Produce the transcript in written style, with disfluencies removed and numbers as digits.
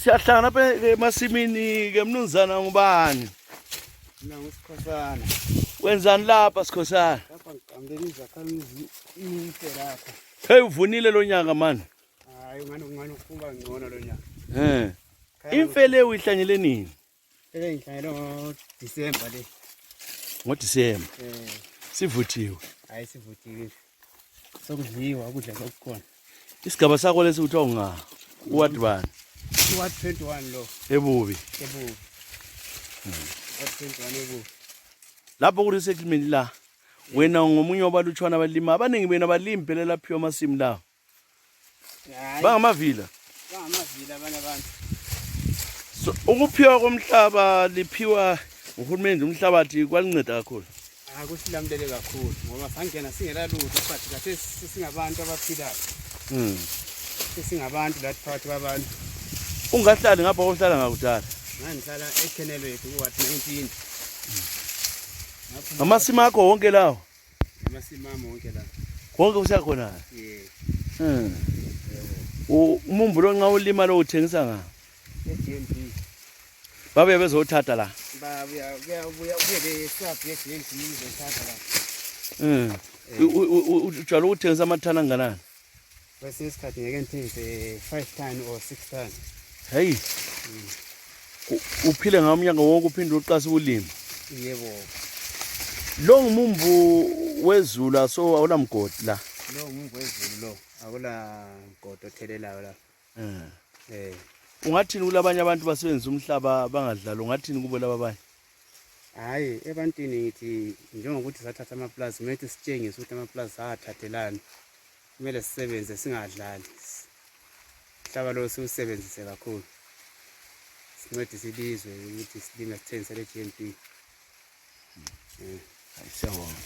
Siyahlangana apha emasimini ke mnumzana ngubani? Mina nguSikhosana. Wenzani lapha Sikhosana? Lapha ngiqambele Isakhamuzi Sithi lapha. Hey uvunile Lonyaka man. Hayi ngani ukuba ngcono Lonyaka. Imfele uyihlanyele nini? Ngihlanyele ngoDisemba le. NgoDisemba. Sivuthiwe. Hayi sivuthiwe. Sokudliwa ukudla okukhona. Isigaba sakho lesi uthiwa unga. What bani? What 21 lo. Ebubi. What 21 ebubi. Lapho kuri settlement la. Wena ngomunye wabalutshwana abalima abaningi bena balimi phela lapho amasimu lawo. Bangamavila. Bangamavila abanye abantu. So ukuphiwa komhlaba liphiwa uhulumeni umhlabathi kwalinceda kakhulu. Kusilamulele kakhulu ngoba sangena singela lutho but kahle singabantu abaphilayo. Singabantu lathi phakathi kwabantu. Ungahlali ngapha ohlala ngakudala. Ngihlala eKhenelo yethu kuwathi 19. Amasimu akho wonke lawo. Amasimu ami wonke la. Konke usakhona. Yeah. Umumbulo nxa ulima lo uthengisa nga. eGMB. Babe bezothatha la. Buya besaphi eGMB bezothatha la. Ujalo uthengisa amathana anganani? Kwesinye isikhathi ngeke ngithengise 5 ton or 6 ton. Hey. Uphile ngamnyaka wonke uphinde uqasa ulimi. Yebo. Lo ngumumbu wezulu aso awulamgodi la. Lo ngumumbu wezulu lo akula mgodi othelelayo la. Ungathini kulabanye abantu basebenzisa umhlaba bangadlala ungathini kubo laba abanye? Hayi ebantwini ngithi njengokuthi sathatha amaplaza kumele sitshengise ukuthi amaplaza athathelana. Kumele sisebenze singadlali. Umhlaba lo siwusebenzise kakhulu. Sincede silizwe ukuthi silime sithengisele eGMB. Siyabonga.